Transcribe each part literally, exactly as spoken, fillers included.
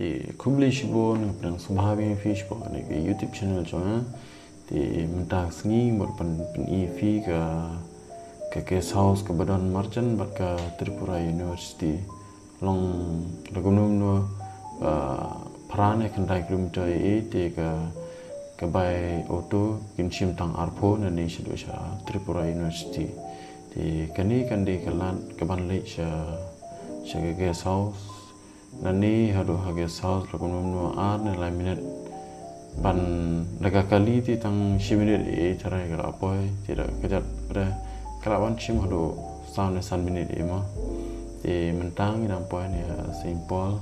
Te khublei shibun, nga pdiang sngewbha biang ïa phi shapoh kane ka YouTube channel jong nga. Te mynta ka sngi ngi mut ban pyni ïa phi ka, ka guest house kaba don marjan bad ka Tripura University. Long da kumno kumno, ah, phra ne khyndai kilometer ïa, te ka, ka bai auto kin shim tang arphew nangne shaduh sha Tripura University. Te kane kan dei ka lad kaban leit sha, sha ka guest house. Nangne haduh ha guest house la kumno kumno ar ne lai minit. Ban da ka kali te tang shi minit ïa, tharai ka la poi, te da ka kjat bad ka la ban shim haduh saw ne san minit ïa mo. Te mynta ngi dang poi ne ha Saint Paul.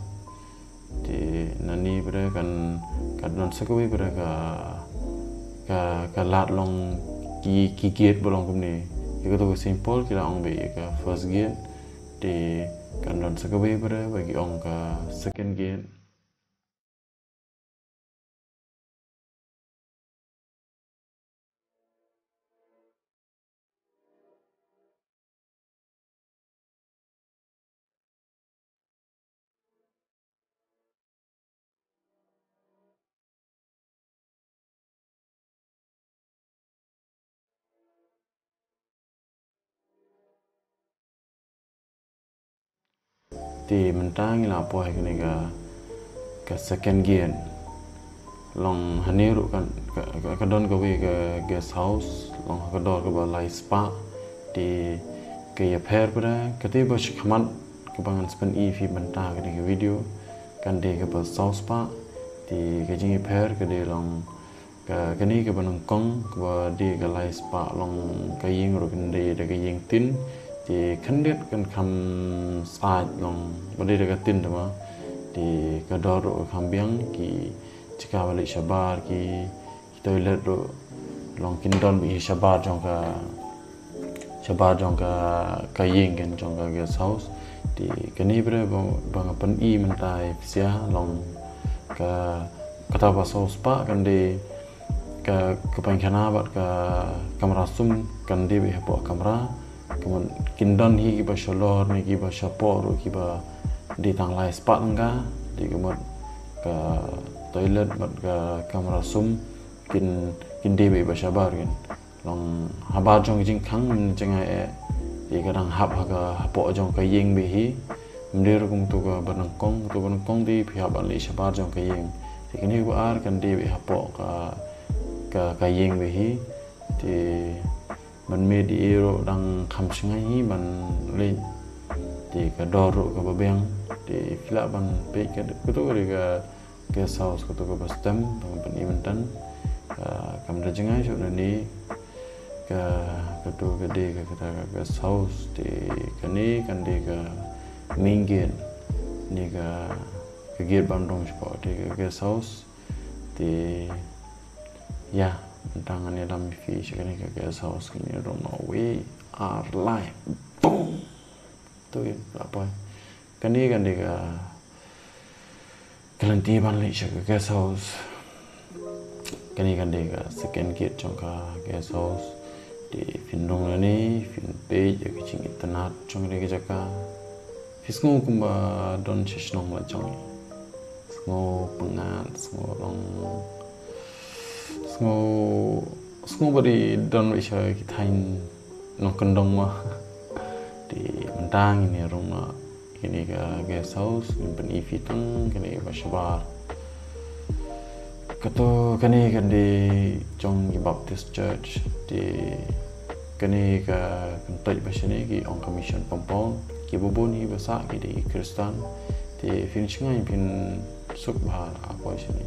Te nangne bad kan, ka don sa kawei bad ka, ka, ka lad long ki, ki gate ba long kumne. Ïa kato ka Saint Paul ki la ong ba ïa ka first gate. Te kan don sa kawei bad ba ki ong ka second gate. Te mynta ngi la poi ha kane ka, ka second gate. Long hangne ruh ka, ka, ka, ka don kawei ka guest house, long ha ka dor kaba lai spah. Te ka ïapher bad kata ba sha khmat kaba ngan sa pyni ïa phi mynta ha kane ka video, kan dei kaba saw spah. Te ka jingïapher ka dei long ka, kane kaba nyngkong kaba dei ka lai spah, long ka ïing ruh kan dei da ka ïing tin. Te khyndiat kan kham sait long ba dei da ka tin te mo. Te ka dor ruh ka kham biang, ki jaka ba leit shabar, ki, ki toilet ruh long kin don beit shabar jong ka, shabar jong ka, ka ïing kan jong ka guest house. Te kane bad ba, ba nga pyni mynta ïa phi sha long ka, kata ba saw spah kan dei ka, ka painkhana bad ka kamra sum kan dei beit hapoh kamra. Ka mut kin don hi kiba shalor ne kiba shapoh ruh kiba dei tang lai spah tyngka. Te ka mut ka toilet bad ka kamra sum kin, kin dei beit ba shabar kan. Long habar jong ka jingkhang mynta jngai eh, te ka dang hap ha ka hapoh jong ka ïing beit hi. Ym dei ruh kum kato kaba nyngkong, kato kaba nyngkong te phi hap ban leit shabar jong ka ïing. Te kane kaba ar kan dei beit hapoh ka, ka, ka ïing beit hi. Te ban mih ïa ruh dang kham shngaiñ hi ban leit. Te ka dor ruh kaba biang. Te phi lah ban peit ka, kato ka dei ka guest house kato kaba stem, ba nga pyni mynta. Ka, kam da jngai shuh nangne. Ka, kato ka dei ka, kata ka guest house. Te kane kan dei ka main gate. Ne ka, ka gate ban rung shapoh te ka guest house. Te ïa, mynta ngan ïalam ïa phi sha kane ka guest house, kane ruh ma wei ar lai. Boom. To ïa la poi. Kane kan dei ka, ka lynti ban leit sha ka guest house. Kane kan dei ka second gate jong ka guest house. Te phin rung nangne, phin peit ïa ka jingitynnad jong kane ka jaka. Phi sngew kumba don sha shnong la jong. Sngew pyngngad, sngew long, sngew, sngew ba dei don beit sha ki thaiñ nongkyndong mo. Te mynta ngin ïa rung noh kane ka guest house, ngin pyni ïa phi tang kane ba shabar. Kato kane kan dei jong ki Baptist Church, te kane ka kyntoit ba shane ki ong ka Mission Pampong, kiba bun hi ba sah ki dei ki Khristan, te phin shngaiñ phin suk bha la poi shane.